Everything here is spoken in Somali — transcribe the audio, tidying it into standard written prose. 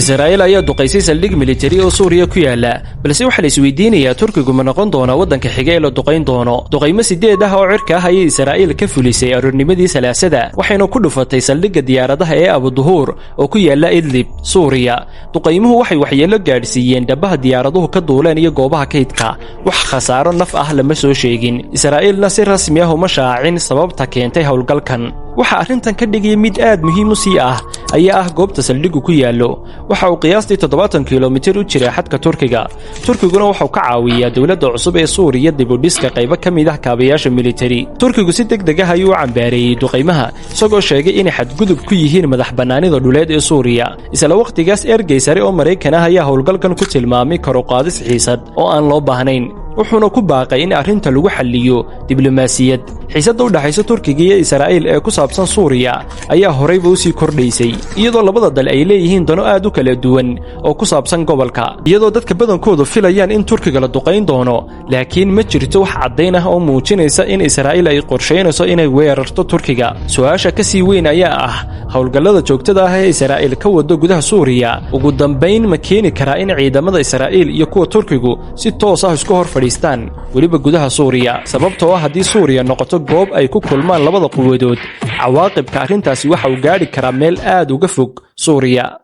Israa'iil ayaa duqaysay saldhig militari oo Suuriya ku yaala, balse waxaa la isweydiinayaa, Turkigu ma noqon doonaa waddanka xiga ee la duqayn doono? Duqaymo sideed ah oo cirka ah ayay Israa'iil ka fulisay aroornimadii Salaasada, waxayna ku dhufatay saldhigga diyaaradaha ee Abuduhuur oo ku yaala Idlib, Suuriya. Duqaymuhu waxay waxyeello gaadhsiiyeen dhabaha diyaaraduhu ka duuleen iyo goobaha kaydka. Wax khasaaro naf ah lama soo sheegin, Israa'iilna si rasmi ah uma shaacin sababta keentay howlgalkan. Waxa arrintan ka dhigaya mid aad muhiim u sii ah ayaa ah goobta saldhiggu ku yaallo. Waxa uu qiyaastii 70 kilomitir u jiraa xadka Turkiga. Turkiguna waxau ka caawiyaa dowladda cusub ee Suuriya dibudhiska qaybo ka mid ah kaabayaasha militari. Turkigu si deg deg ah ayuu u cambaareeyey duqaymaha, isagoo sheegay inay xadgudub ku yihiin madax bannaanida dhuleed ee Suuriya. Isla wakhtigaas, ergey sare oo Maraykan ah ayaa howlgalkan ku tilmaamay kor u qaadis xiisad oo aan loo baahnayn, wuxuuna ku baaqay in arrinta lagu xalliyo diblomaasiyad. Xiisadda u dhexaysa Turkiga iyo Israa'iil ee ku saabsan Suuriya ayaa horayba u sii kordhaysay, iyadoo labada dal ay leeyihiin dano aad u kala duwan oo ku saabsan gobolka, iyadoo dadka badankoodu filayaan in Turkiga la duqayn doono. Laakiin ma jirto wax caddayn ah oo muujinaysa in Israa'iil ay qorshaynayso inay weerarto Turkiga. Su-aasha ka sii weyn ayaa ah, howlgallada joogtada ah ee Israa'iil ka wado gudaha Suuriya ugu dambayn ma keeni karaa in ciidamada Israa'iil iyo kuwa Turkigu si toos ah isku hor fadhiistaan, weliba gudaha Suuriya? Sababtoo ah haddii Suuriya noqoto goob ay ku kulmaan labada quwadood, cawaaqibka arrintaasi waxa uu gaadhi karaa meel aad uga fog Suuriya.